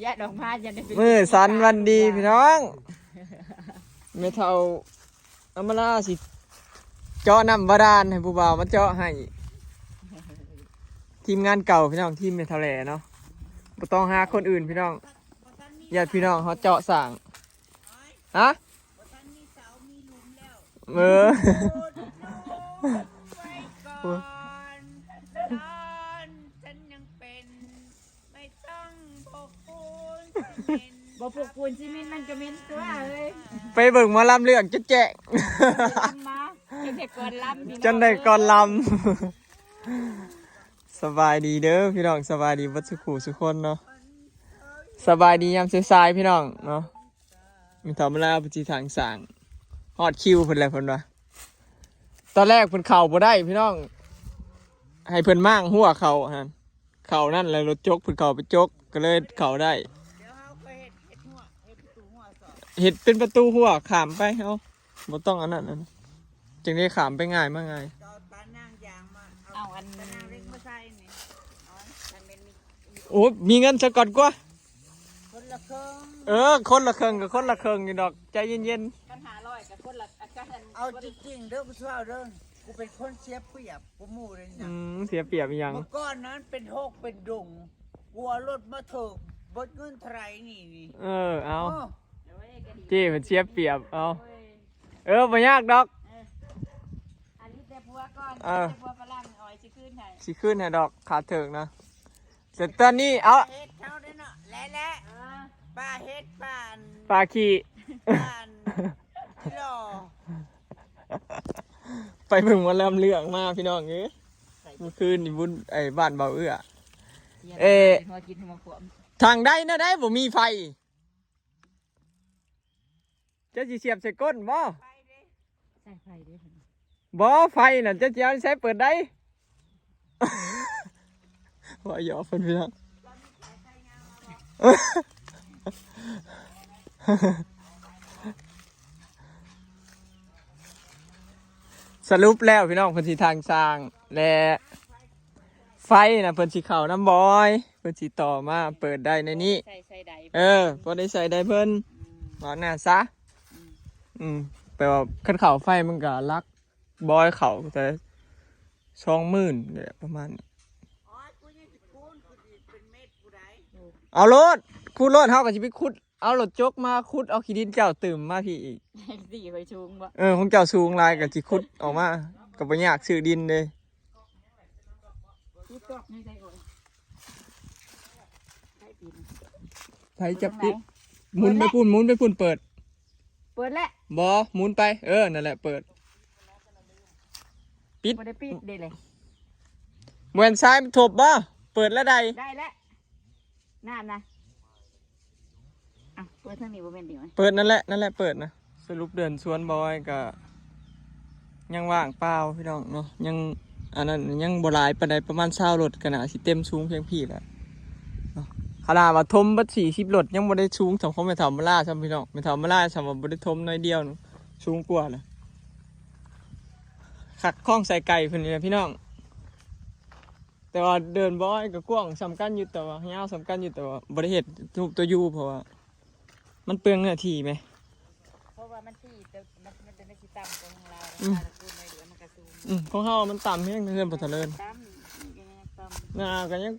ຢ້ານອອກມາຢ້ານໄດ້ເປັນ ມື້ສັນວັນດີພີ່ນ້ອງ ແມ່ເຖົ້າອຳມາລາຊິເຈາະນ້ຳບາດານໃຫ້ຜູ້ບ່າວມາເຈາະໃຫ້ ທີມງານເກົ່າພີ່ນ້ອງ ທີມແມ່ເຖົ້າແຫຼເນາະ ບໍ່ຕ້ອງຫາຄົນອື່ນພີ່ນ້ອງ ຍາດພີ່ນ້ອງເຮົາເຈາະສ້າງ ຮະ ບໍ່ທັນມີເສົາມີຫຼຸມແລ້ວ ເອີ ຂຸດໄວ້ກ່ອນ ຕອນ ຕອນ ສັນຍັງເປັນ ໄມ່ຕ້ອງໂບກປູນຊີເມັນ ບໍ່ໂບກປູນຊີເມັນມັນກໍເໝັນຕົວເອີຍ ໄປເບິ່ງໝໍລຳເລື່ອງຈົນແຈ້ງ ມາ ຈົນໄດ້ກ່ອນລຳພີ່ນ້ອງ ຈົນໄດ້ກ່ອນລຳ ສະບາຍດີເດີພີ່ນ້ອງ ສະບາຍດີເບິດສູ່ຄູ່ສູ່ຄົນເນາະ ສະບາຍດີຍາມສາຍໆພີ່ນ້ອງເນາະ ມີທຳມະລາເພິ່ນຊິທາງສ້າງ ຮອດຄິວເພິ່ນແລ້ວເພິ່ນວ່າ ຕອນແລກເພິ່ນເຂົ້າບໍ່ໄດ້ພີ່ນ້ອງ ໃຫ້ເພິ່ນມ້າງຮົ້ວເຂົ້າຫັ້ນ ເຂົ້ານັ້ນແລ້ວລົດຈົກເພິ່ນເຂົ້າໄປຈົກ ກໍເລີຍເຂົ້າໄດ້ ດຽວເຮົາກໍເຮັດ ເຮັດຮົ້ວ ເຮັດປະຕູຮົ້ວຊອກ ເຮັດເປັນປະຕູຮົ້ວຂ້າມໄປ ເຮົາບໍ່ຕ້ອງອັນນັ້ນ ຈັ່ງໄດ້ຂ້າມໄປງ່າຍມາງ່າຍ ກໍເອົາຕານາງຢາງມາ ເອົາ ເອົາອັນຕານາງເຫຼັກມາໃສ່ນີ້ ເອົາ ຄັນແມ່ນມີ ໂອ້ ມີເງິນຊະກ່ອນກວ່າ ຄົນລະເຄິ່ງ ເອີ ຄົນລະເຄິ່ງກໍຄົນລະເຄິ່ງຢູ່ດອກ ໃຈເຢັນໆ ຄັນຫ້າຮ້ອຍກໍຄົນລະ ອາ ຄັນ ເອົາຈິງໆເດີ ກູຊິເວົ້າເດີ ກູເປັນຄົນເສຍປຽບກວ່າໝູ່ເລີຍນະ ອືມ ເສຍປຽບອີ່ຫຍັງ ເມື່ອກ່ອນນັ້ນເປັນຮົກເປັນດົງ ກູເອົາລົດມາເຖິກ ເບິດເງິນເທົ່າໃດນີ້ນີ້ ເອີ ເອົາ ໂອ້ ເຈ້ເພິ່ນເສຍປຽບ ເອົາ ເອີ ບໍ່ຍາກດອກ ເອີ ອັນນີ້ແຕ່ຜົວກ່ອນ ເອີ ແຕ່ຜົວຝຣັ່ງ ອອຍຊິຄືນໃຫ້ ຊິຄືນໃຫ້ດອກ ຄ່າເຖິກນະ ແຕ່ຕອນນີ້ເອົາ ເຮັດເຂົາໄດ້ເນາະ ແລະ ແລະ ເອີ ປາເຮັດ ປາອັນ ປາຂີ້ ປາອັນ ຫຼໍ່ ໄປເບິ່ງໝໍລຳເລື່ອງມາພີ່ນ້ອງເອີຍ ເມື່ອຄືນນີ້ບຸນ ໄອ້ ບ້ານເບົາເອື້ອ ເອີ ເຮັດຫົວກິນຫົວຂວມ ທາງໃດແນວໃດບໍ່ມີໄຟ ເຈົ້າຊິສຽບໃສ່ກົ້ນບໍ່? ໃສ່ໄຟເດ້ ບໍ່ ໄຟນັ້ນເຈົ້າຊິເອົາໃສ່ ເປີດໄດ້ ເວົ້າຫຍອກເພິ່ນພີ່ນ້ອງ ສະຫຼຸບແລ້ວພີ່ນ້ອງ ເພິ່ນຊິທາງສ້າງ ແລະ ໄຟນະ ເພິ່ນຊິເຂົ້ານຳບອຍ ເພິ່ນຊິຕໍ່ມາເປີດໄດ້ໃນນີ້ ໃສ່ ໃສ່ໄດ້ ເອີ ພໍໄດ້ໃສ່ໄດ້ເພິ່ນ ອືມ ວ່າໜ້າຊະ ອືມ ອືມ ແປວ່າຄັນເຂົ້າໄຟມັນກໍຫຼັກ ບອຍເຂົ້າແຕ່ສອງໝື່ນນີ້ແຫຼະ ປະມານນີ້ ເອົາໂລດ ຂຸດໂລດ ເຮົາກໍຊິໄປຂຸດ ເອົາລົດຈົກມາຂຸດເອົາຂີ້ດິນເຈົ້າຕື່ມມາພີ້ອີກ ດີຂ້ອຍສູງບໍ່? ເອີ ຂອງເຈົ້າສູງຫຼາຍກໍຊິຂຸດອອກມາ ກໍບໍ່ຍາກ ຊື້ດິນເດ້ ໃຜຈັບປິດ ໝູນໄປພຸ້ນ ໝູນໄປພຸ້ນ ເປີດ ເປີດແລ້ວ ບໍ່ ໝູນໄປ ເອີ ນັ້ນແຫຼະ ເປີດ ປິດ ບໍ່ໄດ້ປິດເດ້ເລີຍ ແມ່ນຊາຍມັນທົບບໍ່? ເປີດແລ້ວໄດ້ ໄດ້ແລ້ວ ນັ້ນນະ ອ່ະ ເປີດທາງນີ້ບໍ່ແມ່ນຕິ ເປີດນັ້ນແຫຼະ ນັ້ນແຫຼະ ເປີດນະ ສະຫຼຸບເດີນສວນບອຍກະຍັງວ່າງເປົ່າພີ່ນ້ອງເນາະ ຍັງ ອັນນັ້ນຍັງບໍ່ຫຼາຍປານໃດ ປະມານຊາວລົດ ກະໜ້າຊິເຕັມສູງພຽງພີ້ແຫຼະເນາະ ຂະໜາດວ່າຖົມເບິດສີ່ສິບລົດ ຍັງບໍ່ໄດ້ສູງສ່ຳຂອງແມ່ເຖົ້າມາລາຊ້ຳພີ່ນ້ອງ ແມ່ເຖົ້າມາລາຊ້ຳວ່າບໍ່ໄດ້ຖົມໜ້ອຍດຽວ ສູງກວ່າແຫຼະ ຄັກຂອງໃສ່ໄກ່ເພິ່ນນີ້ແຫຼະພີ່ນ້ອງ ແຕ່ວ່າເດີ່ນບອຍກໍກວ້າງສ່ຳກັນຢູ່ ແຕ່ວ່າຍາວສ່ຳກັນຢູ່ ແຕ່ວ່າບໍ່ໄດ້ເຮັດຮູບຕົວຢູ ເພາະວ່າມັນເປືອງເນື້ອທີ່ແໝ ເພາະວ່າມັນທີ່ ແຕ່ມັນ ມັນຈະໄດ້ຊິຕ່ຳກວ່າຂອງລາວ ອືມ ລາວກໍເກີນໜ້ອຍດຽວມັນກໍສູງ ອືມ ຂອງເຮົາມັນຕ່ຳແຮງ ເຮືອນບໍ່ທະເລີນ ຕ່ຳ ໜ້າກໍຍັງ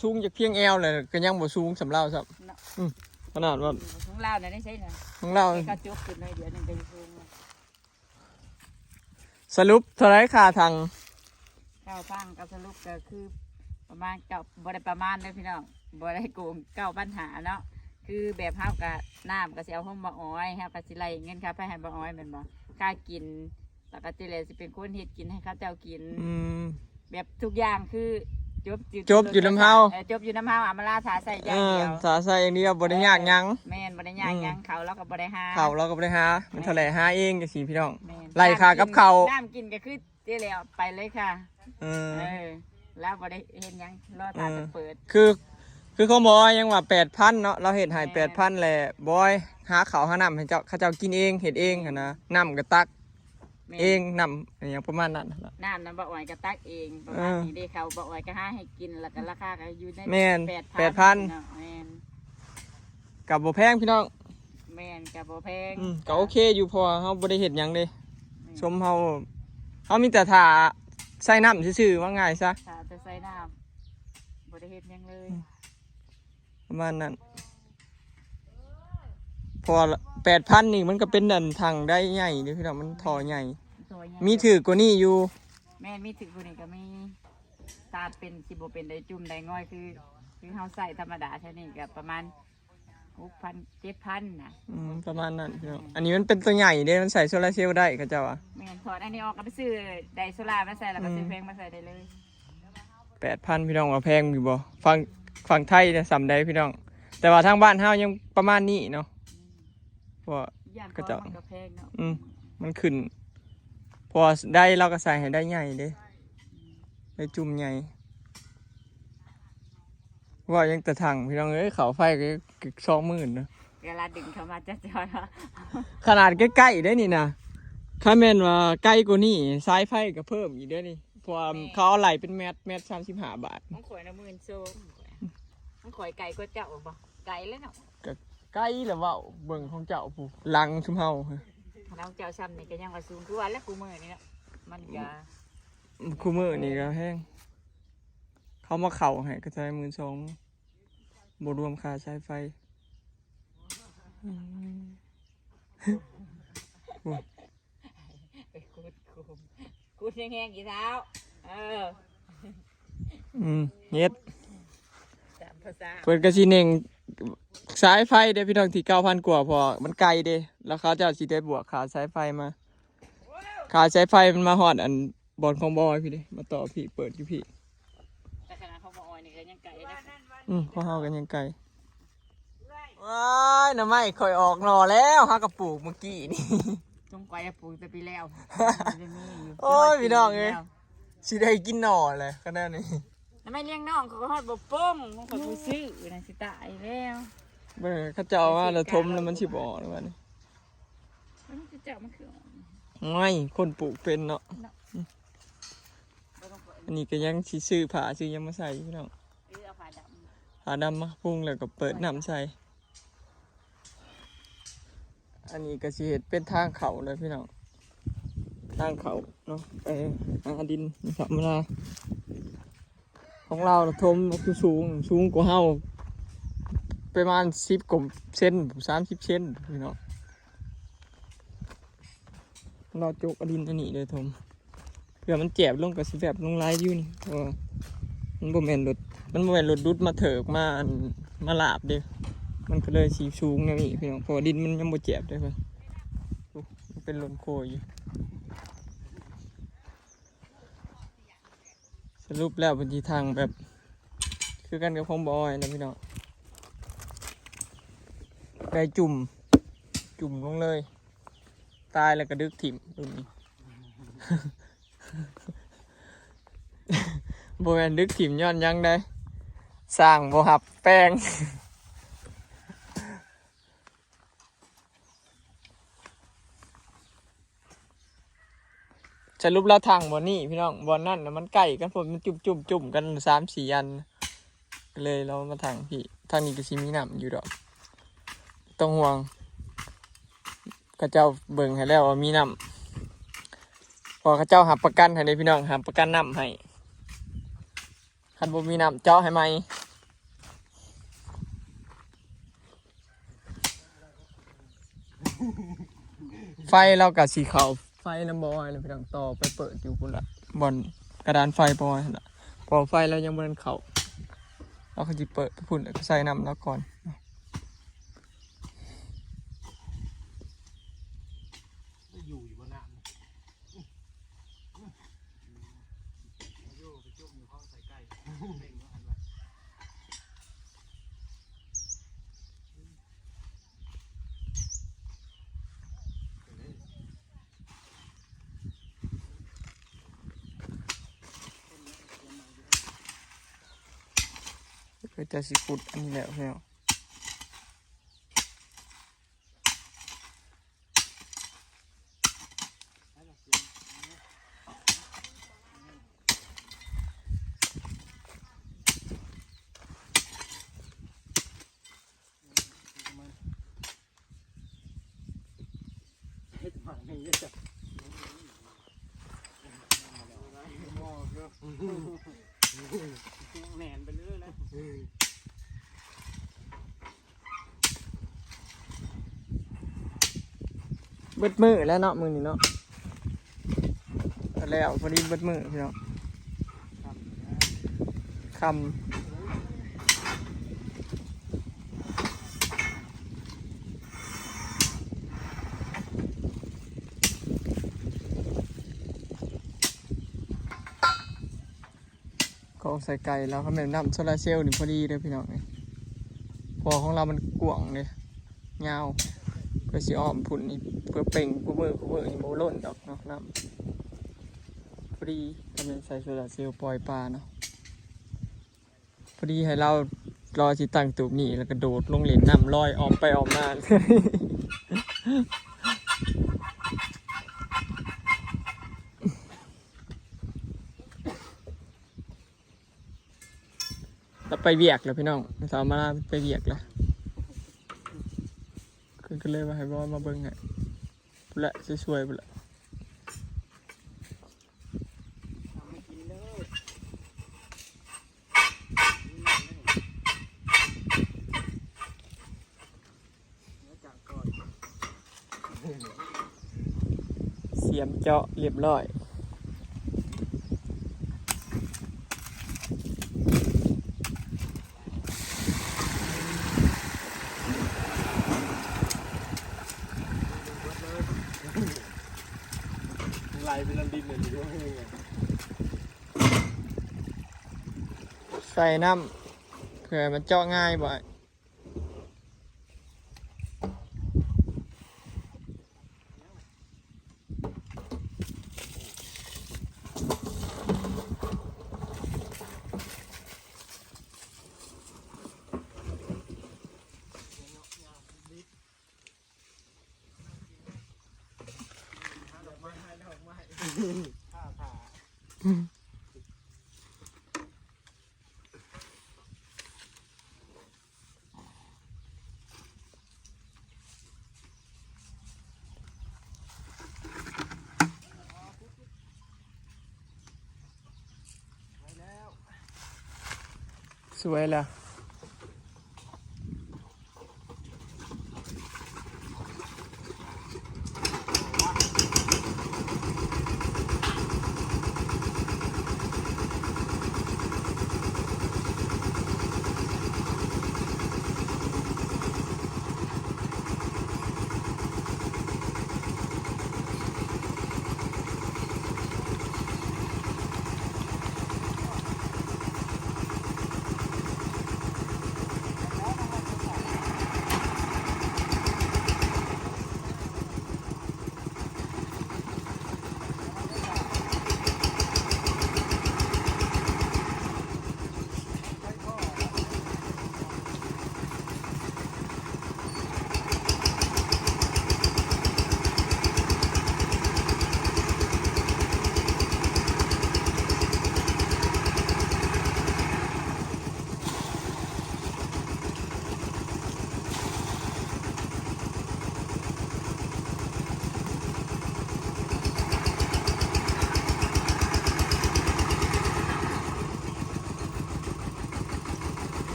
ສູງຈາກພຽງແອວແຫຼະ ກໍຍັງບໍ່ສູງສ່ຳລາວຊ້ຳ ເນາະ ອືມ ຂະໜາດວ່າ ຂອງລາວນະໄດ້ໃຊ້ນະ ຂອງລາວ ແຕ່ເຂົາຈົກຂຶ້ນໜ້ອຍດຽວໜຶ່ງກໍຢູ່ສູງແລ້ວ ສະຫຼຸບເທົ່າໃດຄ່າຖັງ? ຄ່າຖັງກໍສະຫຼຸບກໍຄືປະມານເກົ້າ ບໍ່ໄດ້ປະມານເດີພີ່ນ້ອງ ບໍ່ໄດ້ໂກງ ເກົ້າພັນຫ້າເນາະ ຄືແບບເຮົາກໍ ນ້ຳກໍຊິເອົາໂຮມບໍ່ອອຍ ເຮົາກໍຊິໄລ່ເງິນຄ່າໄຟໃຫ້ບໍ່ອອຍແມ່ນບໍ່? ຄ່າກິນ ແລ້ວກໍຕິແລຊິເປັນຄົນເຮັດກິນໃຫ້ເຂົາເຈົ້າກິນ ອືມ ແບບທຸກຢ່າງຄືຈົບຢູ່ ຈົບຢູ່ນຳເຮົາ ເອີ ຈົບຢູ່ນຳເຮົາ ອາມາລາຖ້າໃຊ້ຢ່າງດຽວ ເອີ ຖ້າໃຊ້ຢ່າງດຽວ ບໍ່ໄດ້ຍາກຫຍັງ ແມ່ນ ບໍ່ໄດ້ຍາກຫຍັງ ອືມ ເຂົ້າລາວກໍບໍ່ໄດ້ຫາ ເຂົ້າລາວກໍບໍ່ໄດ້ຫາ ແມ່ນ ມັນເທົ່າໃດຫາເອງຈັ່ງຊີ້ພີ່ນ້ອງ ແມ່ນ ໄລ່ຄ່າກັບເຂົ້າ ນ້ຳກິນກໍຄື ເຈ້ແລ້ວໄປເລີຍຄ່ະ ເອີ ເອີ ລາວບໍ່ໄດ້ເຮັດຫຍັງ ລໍຖ້າແຕ່ເປີດ ເອີ ຄື ຄືຂອງບອຍຍັງວ່າແປດພັນເນາະ ລາວເຮັດໃຫ້ ແມ່ນ ແປດພັນ ແລ້ວບອຍຫາເຂົ້າຫານ້ຳໃຫ້ເຈົ້າ ເຂົາເຈົ້າກິນເອງ ເຮັດເອງຫັ້ນນະ ນ້ຳກໍຕັກ ແມ່ນ ເອງ ນ້ຳອີ່ຫຍັງປະມານນັ້ນຫັ້ນລະ. ນ້ຳນະ ບໍ່ອອຍກໍຕັກເອງ ປະມານນີ້ເດ້. ເອີ ເຂົາບໍ່ອອຍກໍຫາໃຫ້ກິນ ແລ້ວກໍລາຄາກໍຢູ່ໃນ ແມ່ນ ແປດພັນ ແປດພັນເນາະ. ແມ່ນ ກໍບໍ່ແພງພີ່ນ້ອງ. ແມ່ນ ກໍບໍ່ແພງ ອືມ ກໍໂອເຄຢູ່ ເພາະວ່າເຮົາບໍ່ໄດ້ເຮັດຫຍັງເດ້. ແມ່ນ ຊົມເຮົາ ເຮົາມີແຕ່ຖ້າໃສ່ນ້ຳຊື່ໆ ວ່າງ່າຍຊະ ຖ້າແຕ່ໃສ່ນ້ຳ ບໍ່ໄດ້ເຮັດຫຍັງເລີຍ ອືມ ປະມານນັ້ນ. ເພາະວ່າແປດພັນນີ້ມັນກໍເປັນອັນຖັງໄດ້ໃຫຍ່ເດ້ພີ່ນ້ອງ ມັນທໍ່ໃຫຍ່ ທໍ່ໃຫຍ່ ມີຖືກກວ່ານີ້ຢູ່. ແມ່ນ ມີຖືກກວ່ານີ້ກໍມີ ຖ້າເປັນ ຊິບໍ່ເປັນໄດ້ຈຸ່ມໄດ້ງອຍ ຄື ຄືເຮົາໃຊ້ທຳມະດາແຖວນີ້ກໍປະມານຫົກພັນ ເຈັດພັນນະ. ອືມ ປະມານນັ້ນພີ່ນ້ອງ. ອັນນີ້ມັນເປັນຕົວໃຫຍ່ເດ້ ມັນໃສ່ໂຊລາເຊວໄດ້ ເຂົາເຈົ້າວ່າ. ແມ່ນ ຖອດອັນນີ້ອອກກໍໄປຊື້ໄດໂຊລາມາໃສ່ ແລ້ວກໍຊື້ ອືມ ແຜງມາໃສ່ໄດ້ເລີຍ. ແປດພັນ ພີ່ນ້ອງ ວ່າແພງຢູ່ບໍ່? ຝັ່ງ ຝັ່ງໄທນະສ່ຳໃດພີ່ນ້ອງ? ແຕ່ວ່າທາງບ້ານເຮົາຍັງປະມານນີ້ເນາະ ເພາະວ່າ ຢ້ານ ເຂົາເຈົ້າ ຂອງມັນກໍແພງເນາະ. ອືມ ມັນຂຶ້ນ ເພາະວ່າໄດລາວກໍໃສ່ໃຫ້ໄດໃຫຍ່ເດ້ ໄດຈຸ່ມໃຫຍ່. ເວົ້າຍັງແຕ່ຖັງພີ່ນ້ອງເອີຍ ເຂົ້າໄຟກໍສອງໝື່ນນະ ເວລາດຶງເຂົ້າມາຈະຈອຍ. ຂະໜາດໃກ້ໆເດ້ນີ້ນະ ຄັນແມ່ນວ່າໄກກວ່ານີ້ ສາຍໄຟກໍເພີ່ມອີກເດ້ນີ້ ເພາະວ່າ ແມ່ນ ເຂົາເອົາໄລ່ເປັນແມັດ ແມັດສາມສິບຫ້າບາດ. ຂອງຂ້ອຍນະ ໝື່ນສອງ ຂອງຂ້ອຍໄກກວ່າເຈົ້າບໍ່? ໄກແລ້ວເນາະ. ກໍໄກແລ້ວ ເວົ້າເບິ່ງຂອງເຈົ້າພຸ້ນ ຫຼັງຊຸມເຮົາ ຂະໜາດເຈົ້າຊ່ຳນີ້ກໍຍັງວ່າສູງ ຄືວ່າແຫຼະ ຄູ່ມື້ນີ້ເນາະ ມັນກໍ ຄູ່ມື້ນີ້ກໍແພງ. ເຂົາມາເຂົ້າໃຫ້ກໍຈ່າຍໝື່ນສອງ ບໍ່ລວມຄ່າສາຍໄຟ. ອືມ ໄປຂຸດຂຸມ ຂຸດແຮງໆ ອີເຖົ້າ. ເອີ ອືມ ເຮັດ ຕາມພາສາ ເພິ່ນກໍຊິເໜັ່ງສາຍໄຟເດ້ພີ່ນ້ອງ ທີ່ເກົ້າພັນກວ່າ ເພາະມັນໄກເດ້ ແລ້ວເຂົາເຈົ້າຊິໄດ້ບວກຄ່າສາຍໄຟມາ ຄ່າສາຍໄຟມັນມາຮອດອັນ ບ່ອນຂອງບໍ່ອອຍພີ້ເດ້ ມາຕໍ່ພີ້ ເປີດຢູ່ພີ້. ແຕ່ຂະໜາດຂອງບໍ່ອອຍນີ້ກໍຍັງໄກເດ້. ອືມ ຂອງເຮົາກໍຍັງໄກ. ວ້າຍ ໜໍ່ໄມ້ຂ້ອຍອອກໜໍ່ແລ້ວ ເຮົາກໍປູກມື້ກີ້ນີ້. ສົງໄກປູກແຕ່ປີແລ້ວ ໂອ້ຍ ພີ່ນ້ອງເອີຍ ຊິໄດ້ກິນໜໍ່ແຫຼະຂະໜາດນີ້. ໜໍ່ໄມ້ລ້ຽງນ້ອງ ຂ້ອຍກໍຮອດບໍ່ປົງ ຂ້ອຍບໍ່ຊື້ນະ ຊິຕາຍແລ້ວ. ເບິ່ງ ເຂົາເຈົ້າເອົາມາລະຖົມແລ້ວມັນຊິບໍ່ອອກແລ້ວບັດນີ້. ມັນຄືເຈົ້າ ມັນຄື ໂອ້ຍ ຄົນປູກເປັນເນາະ ເນາະ. ອືມ ອັນນີ້ກໍຍັງຊິຊື້ຜ້າຊື້ຫຍັງມາໃສ່ພີ່ນ້ອງ. ເອີ ເອົາຜ້າດຳ ຜ້າດຳມາພຸງ ແລ້ວກໍເປີດນ້ຳໃສ່. ອັນນີ້ກໍຊິເຮັດເປັນທາງເຂົ້າເດີພີ່ນ້ອງ ທາງເຂົ້າເນາະ ໄປຫາດິນທຳມະດາ. ຂອງລາວນະຖົມຄືສູງ ສູງກວ່າເຮົາປະມານສິບກວ່າເຊັນ ສາມສິບເຊັນພີ່ນ້ອງ. ລາວຈົກເອົາດິນອັນນີ້ເດີຖົມ ເພື່ອມັນແຈບລົງ ກໍຊິແບບລົງຫຼາຍຢູ່ນີ້ ເພາະວ່າມັນບໍ່ແມ່ນລົດ ມັນບໍ່ແມ່ນລົດດຸດມາເຖິກ ມາອັນ ມາລາບເດ້ ມັນກໍເລີຍຊິສູງແນວນີ້ພີ່ນ້ອງ ເພາະວ່າດິນມັນຍັງບໍ່ແຈບເດ້. ໂອ້ ມັນເປັນຫຼົ່ນໂຄຍຢູ່. ສະຫຼຸບແລ້ວເພິ່ນຊິຖັງແບບຄືກັນກັບຂອງບໍ່ອອຍນະພີ່ນ້ອງ ໄດ້ຈຸ່ມ ຈຸ່ມລົງເລີຍ ຕາຍແລ້ວກະດຶກຖິ້ມ ບໍ່ແມ່ນດຶກຖິ້ມຍ້ອນຫຍັງໃດ ສ້າງບໍ່ຮັບແປ້ງ. ສະຫຼຸບແລ້ວຖັງບ່ອນນີ້ພີ່ນ້ອງ ບ່ອນນັ້ນນະມັນໃກ້ກັນໂພດ ມັນຈຸ້ມໆໆກັນສາມສີ່ອັນ ກໍເລີຍລາວມາຖັງພີ້. ທາງນີ້ກໍຊິມີນ້ຳຢູ່ດອກ ບໍ່ຕ້ອງຫ່ວງ ເຂົາເຈົ້າເບິ່ງໃຫ້ແລ້ວວ່າມີນ້ຳ ເພາະເຂົາເຈົ້າຮັບປະກັນໃຫ້ເດ້ພີ່ນ້ອງ ຮັບປະກັນນ້ຳໃຫ້. ຄັນບໍ່ມີນ້ຳເຈາະໃຫ້ໃໝ່ ໄຟລາວກະຊິເຂົ້າ ໄຟນຳບໍ່ອອຍແລ້ວພີ່ນ້ອງ ຕໍ່ໄປເປີດຢູ່ພຸ້ນລະ ບ່ອນກະດານໄຟບໍ່ອອຍຫັ້ນລະ ເພາະໄຟລາວຍັງບໍ່ທັນເຂົ້າ ລາວກໍຊິເປີດໄປພຸ້ນ ແລ້ວກໍໃສ່ນ້ຳລາວກ່ອນ. ຢູ່ຢູ່ບໍ່ນ້ຳ ເພິ່ນຈະຊິຂຸດອັນນີ້ແລ້ວແລ້ວ. ໄປລະ ສຽງ ແໜ້ນໄປເລີຍນະ. ເບິດມື້ແລ້ວເນາະ ມື້ນີ້ເນາະ. ແລ້ວພໍດີເບິດມື້ພີ່ນ້ອງ ຄ່ຳ. ກອງໃສ່ໄກ່ລາວ ຄັນແມ່ນນ້ຳໂຊລາເຊວນີ້ພໍດີເດີພີ່ນ້ອງເອີຍ ເພາະວ່າຂອງລາວມັນກວ້າງເດ້ ຍາວ ເພື່ອຊິອ້ອມພຸ້ນນີ້ ເພື່ອເປັ່ງຄູ່ມື້ ຄູ່ມື້ນີ້ບໍ່ລົ້ນດອກເນາະ ນ້ຳພໍດີ. ຄັນແມ່ນໃສ່ໂຊລາເຊວປ່ອຍປາເນາະ ພໍດີໃຫ້ລາວລໍຊິຕັ້ງຕູບນີ້ ແລ້ວກະໂດດລົງຫຼິ້ນນ້ຳລອຍອ້ອມໄປອ້ອມມາ. ລາວໄປວຽກແລ້ວພີ່ນ້ອງ ສາວມາລາໄປວຽກແລ້ວ ເພິ່ນກະເລີຍວ່າໃຫ້ວອນມາເບິ່ງໃຫ້ ພຸ້ນແຫຼະ ຊ່ວຍໆ ພຸ້ນແຫຼະ. ສຽມເຈາະລຽບລ້ອຍ. ໄຫຼໄປນຳດິນເລີຍ ໃສ່ນ້ຳ ເພື່ອໃຫ້ມັນເຈາະງ່າຍບໍ່. ສວຍແລ້ວ.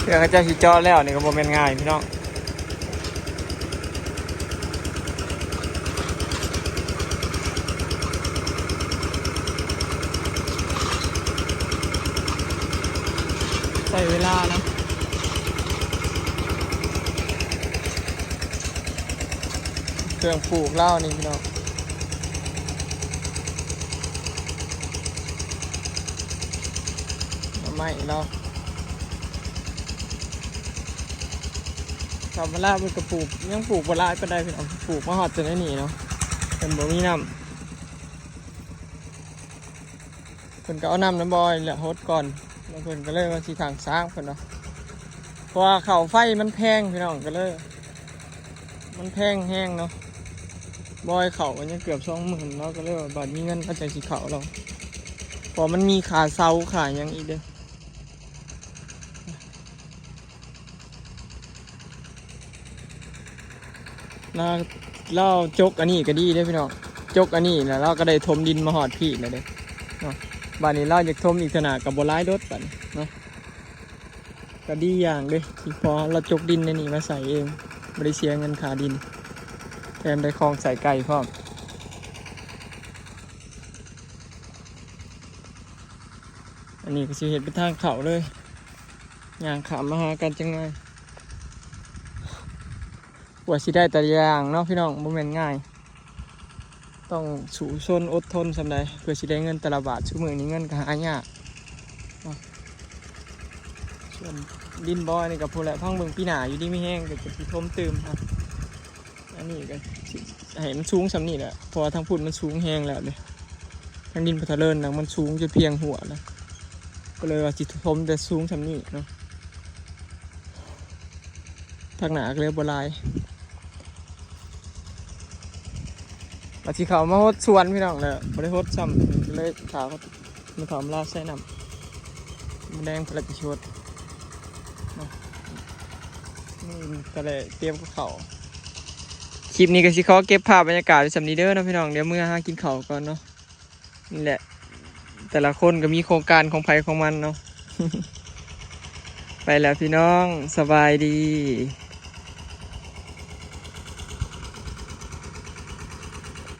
ເພື່ອເຂົາເຈົ້າຊິເຈາະແລ້ວນີ້ກໍບໍ່ແມ່ນງ່າຍພີ່ນ້ອງ. ໃຊ້ເວລານະ ເຄື່ອງປູກລາວນີ້ພີ່ນ້ອງ ໜໍ່ໄມ້ລາວ. ສຳມະລາເພິ່ນກໍປູກ ຍັງປູກບໍ່ຫຼາຍປານໃດພີ່ນ້ອງ ປູກມາຮອດຈົນອັນນີ້ເນາະ ເພິ່ນບໍ່ມີນ້ຳ ເພິ່ນກໍເອົານ້ຳນຳບໍ່ອອຍແຫຼະຫົດກ່ອນ ແລ້ວເພິ່ນກໍເລີຍວ່າຊິສ້າງສາງເພິ່ນວ່າ ເພາະວ່າເຂົ້າໄຟມັນແພງພີ່ນ້ອງ ກໍເລີຍ ມັນແພງແຮງເນາະ ບໍ່ອອຍເຂົ້າກໍຍັງເກືອບສອງໝື່ນ ລາວກໍເລີຍວ່າບາດມີເງິນລາວຈັ່ງຊິເຂົ້າລາວ ເພາະມັນມີຄ່າເຊົ່າຄ່າຫຍັງອີກເດ້. ລາວ ລາວຈົກອັນນີ້ກໍດີເດ້ພີ່ນ້ອງ ຈົກອັນນີ້ແລ້ວລາວກໍໄດ້ຖົມດິນມາຮອດພີ້ແລ້ວເດ້ເນາະ. ບາດນີ້ລາວຢາກຖົມອີກເທື່ອໜ້າກໍບໍ່ຫຼາຍໂດດບາດນີ້ເນາະ ກໍດີຢ່າງເດ້ທີ່ພໍລາວຈົກດິນໃນນີ້ມາໃສ່ເອງ ບໍ່ໄດ້ເສຍເງິນຄ່າດິນ ແຖມໄດ້ຂອງໃສ່ໄກ່ພ້ອມ. ອັນນີ້ກໍຊິເຮັດເປັນທາງເຂົ້າເລີຍ ຍ່າງຂ້າມມາຫາກັນຈັກໜ້ອຍ ກວ່າຊິໄດ້ແຕ່ລະຢ່າງເນາະພີ່ນ້ອງ ບໍ່ແມ່ນງ່າຍ ຕ້ອງສູ້ຊົນອົດທົນສ່ຳໃດ ເພື່ອຊິໄດ້ເງິນແຕ່ລະບາດ ຊຸມື້ນີ້ເງິນກໍຫາຍາກເນາະ. ສ່ວນດິນບໍ່ອອຍນີ້ກໍພຸ້ນແຫຼະ ຟັງເບິ່ງປີໜ້າຢູ່ດີມີແຮງກໍຈະຊິຖົມຕື່ມເນາະ. ອັນນີ້ກໍໃຫ້ມັນສູງສ່ຳນີ້ແຫຼະ ເພາະວ່າທາງພຸ້ນມັນສູງແຮງແລ້ວເດ້ ທາງດິນພັດທະເລີນນະ ມັນສູງຈົນພຽງຫົວແລ້ວ ກໍເລີຍວ່າຊິຖົມແຕ່ສູງສ່ຳນີ້ເນາະ ທາງໜ້າກໍເລີຍບໍ່ຫຼາຍ. ວ່າຊິເຂົ້າມາຫົດສວນພີ່ນ້ອງແຫຼະ ບໍ່ໄດ້ຫົດຊ້ຳ ກໍເລີຍຖ້າ ມາຖອມລາໃສ່ນ້ຳ ມາແດງເພິ່ນລະຊິຊົດເນາະ ນີ້ກໍເລີຍຕຽມກັບເຂົ້າ. ຄລິບນີ້ກໍຊິຂໍເກັບພາບບັນຍາກາດໄວ້ສ່ຳນີ້ເດີເນາະພີ່ນ້ອງ ດຽວເມືອຫາກິນເຂົ້າກ່ອນເນາະ. ນີ້ແຫຼະ ແຕ່ລະຄົນກໍມີໂຄງການຂອງໃຜຂອງມັນເນາະ. ໄປແລ້ວພີ່ນ້ອງ ສະບາຍດີ.